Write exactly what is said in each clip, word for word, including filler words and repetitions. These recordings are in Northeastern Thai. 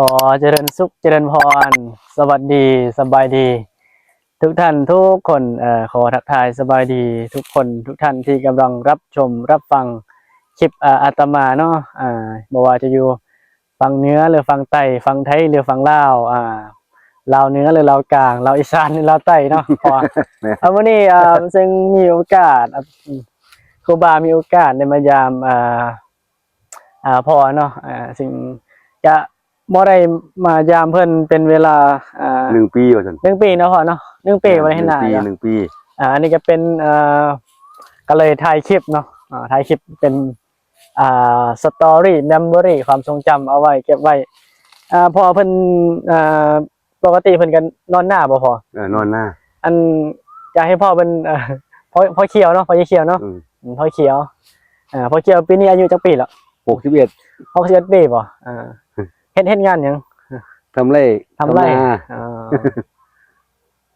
ขอเจริญสุขเจริญพร สวัสดี สบายดี ทุกท่านทุกคน เอ่อ ขอทักทายสบายดีทุกคน ทุกท่านที่กำลังรับชมรับฟังคลิป อ่า อาตมาเนาะ อ่า บ่ว่าจะอยู่ฝั่งเหนือหรือฝั่งใต้ ฝั่งไทยหรือฝั่งลาว อ่า ลาวเหนือหรือลาวกลาง ลาวอีสานหรือลาวใต้เนาะ เพราะว่า แม่น เอามื้อนี้ อ่า ซึ่งมีโอกาส อ่า ครูบามีโอกาสได้มายาม อ่า อ่า พ่อเนาะ อ่า ซึ่งจะบ่ได้มายามเพิ่นเป็นเวลา อ่า หนึ่งปีว่าซั่น หนึ่งปีเนาะพ่อเนาะ หนึ่งปี อ่า บ่ได้เห็นหน้า หนึ่งปี เนาะ หนึ่งปี อ่า อันนี้ก็เป็น เอ่อ ก็เลยถ่ายคลิปเนาะ อ่า ถ่ายคลิปเป็น อ่า story memory ความทรงจำเอาไว้เก็บไว้ อ่า พ่อเพิ่น อ่า ปกติเพิ่นก็นอนนาบ่พ่อ เออ นอนนา อัน อยากให้พ่อเป็น เอ่อ พ่อ พ่อเขียวเนาะ พ่อเขียวเนาะ อืม อืม พ่อเขียว อ่า พ่อเขียวปีนี้อายุจักปีแล้ว หกสิบเอ็ด หกสิบเอ็ดปีบ่ อ่า เฮ็ด เฮ็ดงานหยัง ทำไร่ ทำไร่ ทำนา อ่า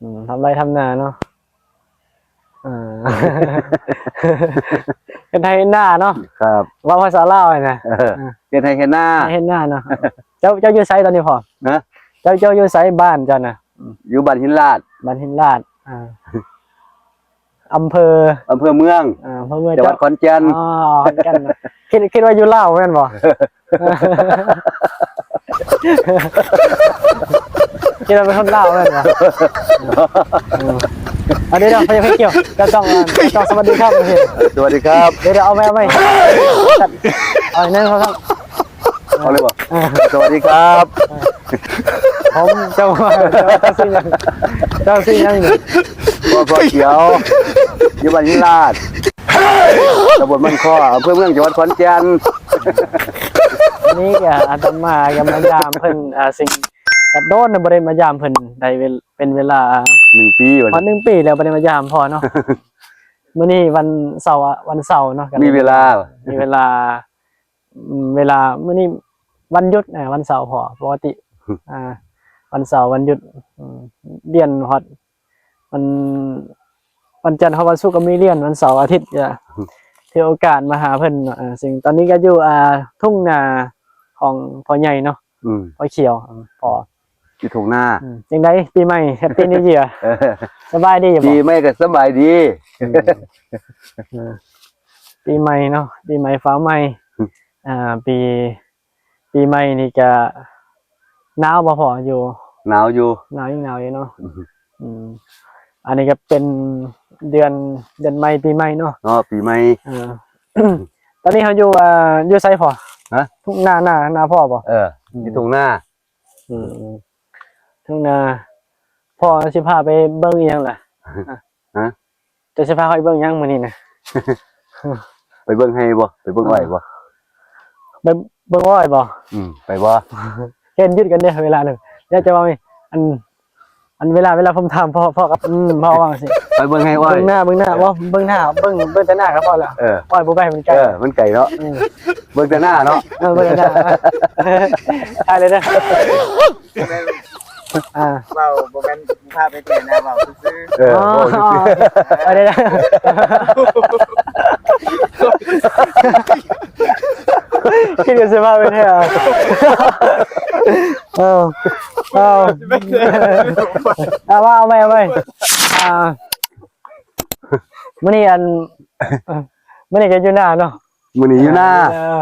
อืม ทำไร่ทำนาเนาะ อ่า เฮ็ดไร่เฮ็ดนาเนาะ ครับ เว้าภาษาลาวเลยนะ เออ อ่า เฮ็ดไร่เฮ็ดนา เฮ็ดนาเนาะ เจ้า เจ้าอยู่ไสตอนนี้พ่อ ฮะ เจ้า เจ้าอยู่ไสบ้านเจ้าน่ะ อยู่บ้านหินลาด บ้านหินลาด อ่า อำเภอ อำเภอเมือง อ่า อำเภอเมือง จังหวัดขอนแก่น อ๋อ ขอนแก่นนะ คิด คิดว่าอยู่ลาวแม่นบ่ คิดว่าเป็นคนลาวแม่นบ่ อืม อ่ะ เดี๋ยว เดี๋ยว พ่อเขียว เจ้าจ้อง เจ้าจ้อง สวัสดีครับ เออ สวัสดีครับ เดี๋ยว เดี๋ยว เอาใหม่ เอาใหม่ เอาอีกหนึ่ง สอง สาม เอาเลยบ่ อ่า สวัสดีครับ ผมเจ้า เจ้าชื่อหยัง เจ้าชื่อหยังนี่ พ่อ พ่อเขียว อยู่บ้านหินลาด ตำบลบ้านคอ อำเภอเมือง จังหวัดขอนแก่น วันนี้ก็อาตมาก็มายามเพิ่น อ่า ซึ่งก็โดนบ่ได้มายามเพิ่นได้เวล- เป็นเวลา หนึ่งปี ว่า พอหนึ่งปีแล้วบ่ได้มายามพ่อเนาะ มื้อนี้วันเสาร์อะ วันเสาร์เนาะ ก็เลย มีเวลา มีเวลา อืม เวลามื้อนี้วันหยุด อ่า วันเสาร์พ่อ ปกติ อ่า วันเสาร์วันหยุด อืม เรียนฮอด วัน วันจันทร์ฮอดวันศุกร์ก็มีเรียน วันเสาร์อาทิตย์จะถือโอกาสมาหาเพิ่นเนาะ อ่า ซึ่งตอนนี้ก็อยู่ อ่า ทุ่งนาของพ่อใหญ่เนาะ อืม พ่อเขียว อืม พ่อ อยู่ทุ่งนา อืม จังใดปีใหม่ Happy New Year เออ สบายดีอยู่บ่ ปีใหม่ก็สบายดี อืม เออ ปีใหม่เนาะ ปีใหม่ฟ้าใหม่ อืม อ่า ปี ปีใหม่นี่ก็หนาวบ่พ่อ อยู่ หนาวอยู่ หนาวยังหนาวอยู่เนาะ อืม อืม อันนี้ก็เป็นเดือน เดือนใหม่ปีใหม่เนาะ เนาะ ปีใหม่ เออ ตอนนี้เฮาอยู่ อ่า อยู่ไสพ่อ ฮะ ทุ่งนา นา นาพ่อบ่ เออ อืม อยู่ทุ่งนา อืม ทุ่งนา พ่อสิพาไปเบิ่งอีหยังล่ะ ฮะ เจ้าสิพาข้อยเบิ่งหยังมื้อนี้นะ ไปเบิ่งไฮ่บ่ ไปเบิ่งอ้อยบ่ ไปเบิ่งอ้อยบ่ อืม ไปบ่ เห็นหยุดกันเด้อเวลาหนึ่ง เดี๋ยวจะว่ามี อัน อันเวลา เวลาผมถามพ่อ พ่อก็ อืม พ่อว่าสิ ไปเบิ่งไฮ่อ้อย เบิ่งหน้า เบิ่งหน้า เออ ว่าเบิ่งหน้า เบิ่ง เบิ่งแต่หน้าก็พอแล้ว เออ อ้อยบ่ไปมันไกล เออ มันไกลเนาะ อืม เบิ่งแต่หน้าเนาะ เออ เบิ่งแต่หน้า ได้เลยเด้อ อ่า เว้าบ่แม่นพาไปเที่ยวนะ เว้าซื่อๆ เออ อ๋อ เว้าซื่อๆ อ๋อ โอเค เอาได้ๆ คิดกันสิว่าเป็นแท้ เออ เออ เอาว่า เอาใหม่ เอาใหม่ อ่า มื้อนี้อัน มื้อนี้ก็อยู่นาเนาะ มื้อนี้อยู่นา เออ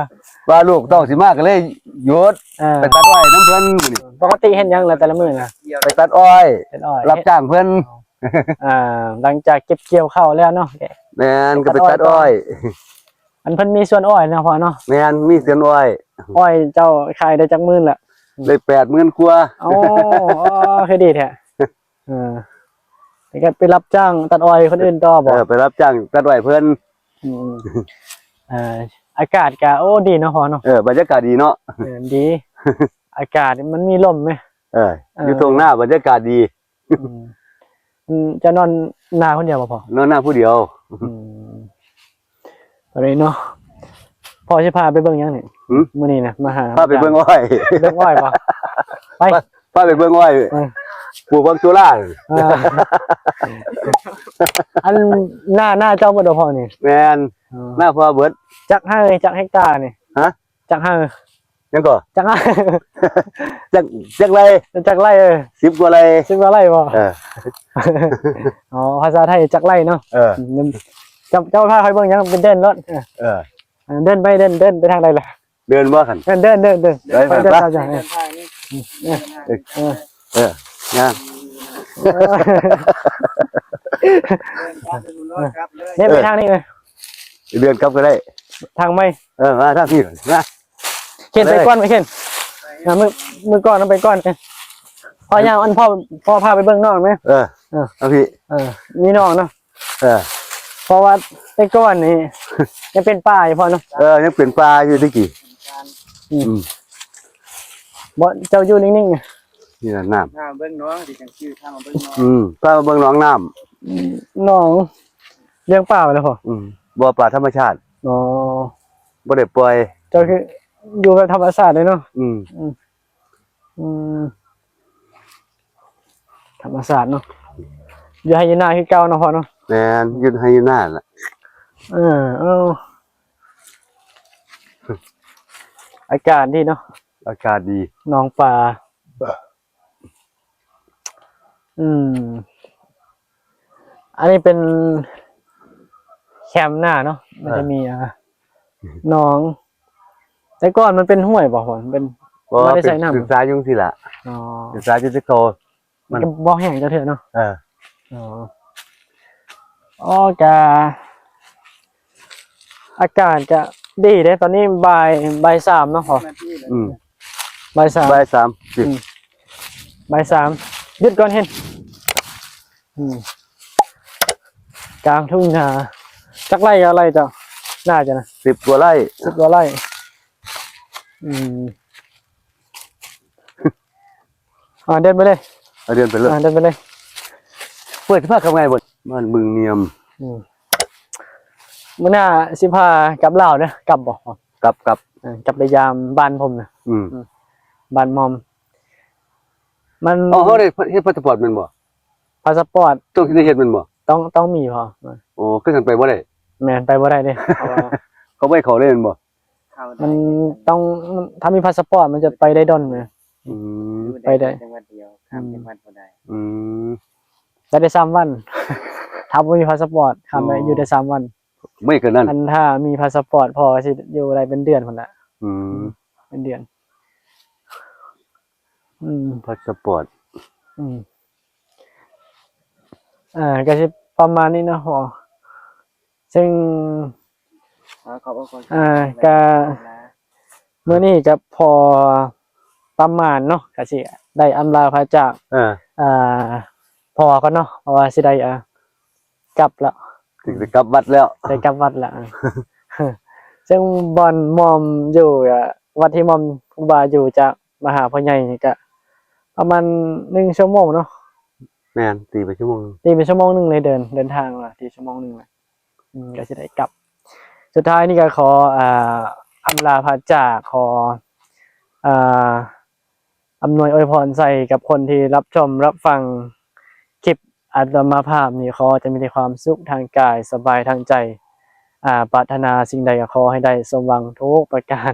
ว่าลูกเต้าสิมาก็เลยหยุด เออ ไปตัดอ้อยนำเพิ่นมื้อนี้ ปกติเฮ็ดหยังล่ะแต่ละมื้อน่ะ ไปตัดอ้อย ตัดอ้อย รับจ้างเพิ่น อ่า หลังจากเก็บเกี่ยวข้าวแล้วเนาะ แม่น ก็ไปตัดอ้อย อันเพิ่นมีสวนอ้อยเนาะพ่อเนาะ แม่น มีสวนอ้อย อ้อยเจ้าขายได้จักหมื่นละ ได้แปดหมื่นกว่า โอ้ อ๋อ คือดีแท้ เออ แล้วก็ไปรับจ้างตัดอ้อยคนอื่นต่อบ่ เออ ไปรับจ้างตัดอ้อยเพิ่น อืม เอ่อ อากาศก็ โอ้ ดีเนาะพ่อเนาะ เออ บรรยากาศดีเนาะ เออ ดี อากาศมันมีลมไหม เออ เออ อยู่ทุ่งนาบรรยากาศดี อืม อืม จะนอนนาคนเดียวบ่พ่อ นอนนาผู้เดียว อืม อะไรเนาะ พ่อสิพาไปเบิ่งหยังนี่ หืม มื้อนี้นะ มาหา พาไปเบิ่งอ้อย เบิ่งอ้อยบ่ ไป พา พาไปเบิ่งอ้อย เออ ปลูกบักจุรา เออ อันนา นาเจ้าบ่ดอกพ่อนี่ แม่น เออ นาพ่อเบิด จักไร่ จักเฮกตาร์นี่ ฮะ จักไร่ ยังก็ จักไร่ จักจักไร่ จักไร่เออ สิบกว่าไร่ สิบกว่าไร่บ่ เออ อ๋อภาษาไทยจักไร่เนาะ เออ อืมเจ้าเจ้าพาคอยเบิ่งยังเป็นเดินรถเออ เออ เออเดินไปเดินเดินไปทางใดล่ะ เดินบ่คัน เดินเดินเดินเดิน ไปไป เดิน ไป ตามเจ้าเออ เออนะ เดินไปทางนี้เลย เดินกลับก็ได้ ทางไม่ เออมาทางนี้นะ เข็นไปก่อนไปเข็นอ่ะมือมือก่อนเอาไปก่อนเออพอย่างอันพ่อพ่อพาไปเบิ่งน้องไหม เออ เออ เอาพี่ เออมีน้องเนาะ เออ เพราะว่าแต่ก่อนนี่ ยังเป็นป่าอยู่พ่อเนาะ เออยังเป็นป่าอยู่ตะกี้ อืม อืม บ่เจ้าอยู่นิ่งๆไง นี่น่ะน้ำ ถ้าเบิ่งน้องสิจังชื่อถ้ามาเบิ่งน้อง อืมพามาเบิ่งหนองน้ำ หนองเลี้ยงปลาไปแล้วพ่อ อืมบ่อปลาธรรมชาติ อ๋อ บ่ได้ปล่อย เจ้าคืออยู่แบบธรรมชาติเลยเนาะ อืม อืมธรรมชาติเนาะอยู่ไฮยีน่าคือเก่าเนาะพ่อเนาะ แม่นอยู่ไฮยีน่าล่ะ เออเอาอากาศดีเนาะ อากาศดี หนองปลาอืม อันนี้เป็นแคมหน้าเนาะมันจะมีอ่าหนอง แต่ก่อนมันเป็นห้วยบ่พ่อมันเป็น บ่ ไม่ได้ เป็น ใส่น้ำ ศึกษาอยู่จังซี่ล่ะ อ๋อ ศึกษาอยู่แต่เก่า มันก็บ่แห้งจักเทื่อเนาะ เออ อ๋ออ๋อกะอากาศกะดีเด้ตอนนี้บ่ายบ่ายสามเนาะพ่อ นาทีเลย อืม บ่ายสาม บ่ายสามสิบ อืม บ่ายสามหยุดก่อนเห็นอืมกลางทุ่งนาจักไร่กับอะไรเจ้าน่าจะนะ สิบกว่าไร่ สิบกว่าไร่อืมอ่าเดินไปเลย เอาเดินไปเลย อ่าเดินไปเลย เปิดสภาพทำไงบ่บ้านบึงเนียม อืมมื้อหน้าสิพากลับลาวเด้อกลับบ่ กลับกลับ เออกลับไปยามบ้านผมนะ อืม บ้านมอม มัน อ๋อเขาได้เฮ็ดพาสปอร์ตแม่นบ่ พาสปอร์ต ต้องได้เฮ็ดแม่นบ่ ต้องต้องมีพอ โอ้คือกันไปบ่ได้ แม่นไปบ่ได้เด้เพราะว่า เขาบ่ให้เข้าได้แม่นบ่ เข้าได้ มันต้องมันถ้ามีพาสปอร์ตมันจะไปได้ดอนนะ อืม อยู่ ไปได้ จังหวัดเดียวข้ามจังหวัดบ่ได้ อืม ไปได้สามวัน ถ้าบ่มีพาสปอร์ตข้ามได้ อ๋อ อยู่ได้สามวัน ไม่เกินนั้น อันถ้ามีพาสปอร์ตพอก็สิอยู่ได้เป็นเดือนพุ่นละ อืม เป็นเดือน อืม พาสปอร์ต อืมอ่าก็สิประมาณนี้เนาะพอซึ่ง ขอขอบพระคุณ อ่าก็ มื้อนี้ก็พอประมาณเนาะก็สิได้อำลาพระจาก เออ อ่าพอก่อนเนาะเพราะว่าสิได้อ่ากลับแล้ว ถึงจะกลับวัดแล้ว ได้กลับวัดแล้ว ซึ่งบ่อนมอมอยู่อ่ะวัดที่มอมครูบาอยู่จากมหาพ่อใหญ่นี่ก็ประมาณหนึ่งชั่วโมงเนาะ แม่นตีไปชั่วโมงหนึ่ง ตีเป็นชั่วโมงหนึ่งเลยเดินเดินทางละตีชั่วโมงหนึ่งละอืมก็จะได้กลับ สุดท้ายนี่ก็ขออ่าอำลาพระจากขออ่าอำนวยอวยพรใส่กับคนที่รับชมรับฟังคลิปอาตมาภาพนี้ขอจะมีแต่ความสุขทางกายสบายทางใจ อ่าปรารถนาสิ่งใดก็ขอให้ได้สมหวังทุกประการ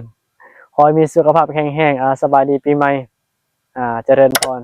ขอให้มีสุขภาพแข็งแรงอ่าสบายดีปีใหม่อ่าเจริญพร